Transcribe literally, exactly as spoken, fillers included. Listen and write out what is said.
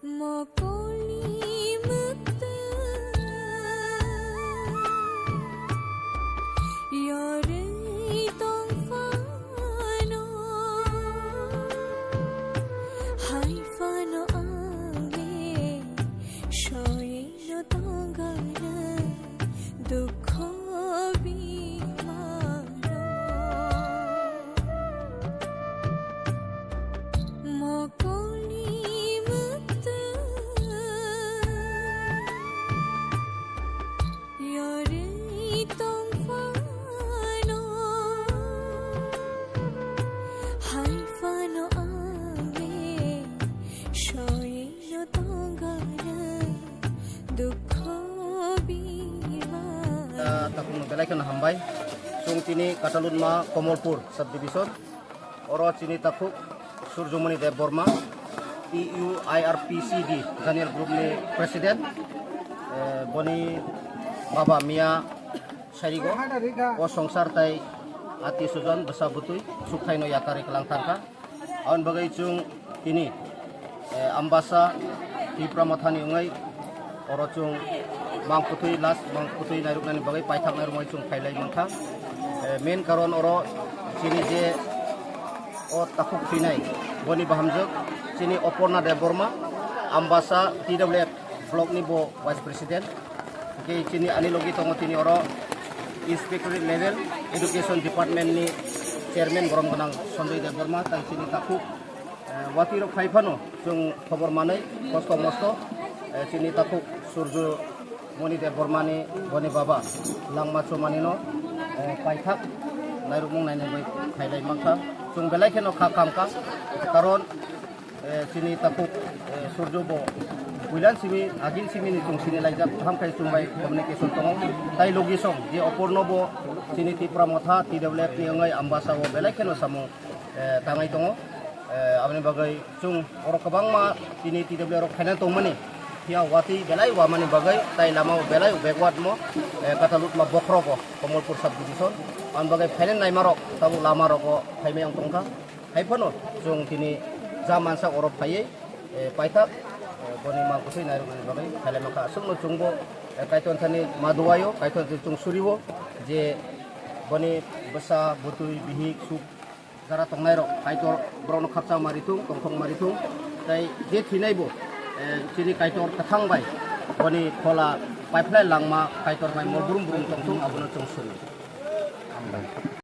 Mokoli mwktwi yorwi tongphano, hai phano ang le soino tongana dukho bimaro. Mokoli mwktwi yorwi tongphano, hai phano ang le soino tongana dukho bima. Ah, takhukno belai kheno hambai. Chwng tini Katalunma Komolpur subdivision. Oro chini takhuk Surjomoni Debbarma, T U I R P C D Janial Group ni president. Eh, boni baba miya sarigo, o songsar tai ati sujon bwsa bwtwi sukthai no yakarwi kwlang thangkha. Aboni bagwi chwng tini, eh, Ambasa Tipra Mothani wngwi oro chwng mang kwthwi, last mang kwthwi nairuknani bagwi paithak nairukmani chwng phailai mankha. Eh, main karon oro chini je o takhuk thwinai, boni bahamjwk chini Oporna Debbarma, Ambasa T W F block ni bo vice president. Hwnkhe chini ani logi tongo tini oro inspectorate level education department ni chairman borom gwnang Sanjoy Debbarma, tai chini takhuk, eh, watwi rok phai phano chwng khobor manwi kosto mosto, eh, chini takhuk Surjo Moni Debbarma ni boni baba langma chumani no, eh, paithak nairukmung nainani bai khailai mankha. Chwng belai kheno kha khamkha, karon eh, chini takhuk, eh, Surjo bo builan simi, agin simi ni chwng sini laijak, kaham khai chwng bai communication tongo. Tai logi song je Oporno bo chini Tipra Motha T W F ni wngwi Ambasa o belai kheno samung, eh, tangwi tongo. Eh, aboni bagwi chwng oro kwbangma chini T W F rok phaina tongmani, phiya watwi belai wamani bagwi tai lama o belai backward mo, eh, Katalutma Bokhrogo Komolpur subdivision. Aboni bagwi phaina naima rok tabuk lama rogo phaimai wng tongkha. Hai phano chwng tini ja mansak oro phaiwi, eh, paithak, eh, boni mang kwthwi nairoknani bagwi khailai mankha. Aswkno chwngbo, eh, Kaitor thani ma duaio, Kaitor thani chwng surio je boni bwsa, bwtwi, bihik, suk jara tongnairok Kaitor borokno khakchang ma rithung, tongthok ma rithung. Tai je thwinaibo, eh, chini Kaitor kwthang bai boni phola paiphlai langma Kaitor bai mol brum brum tongthung, abono chwng suri. Hambai.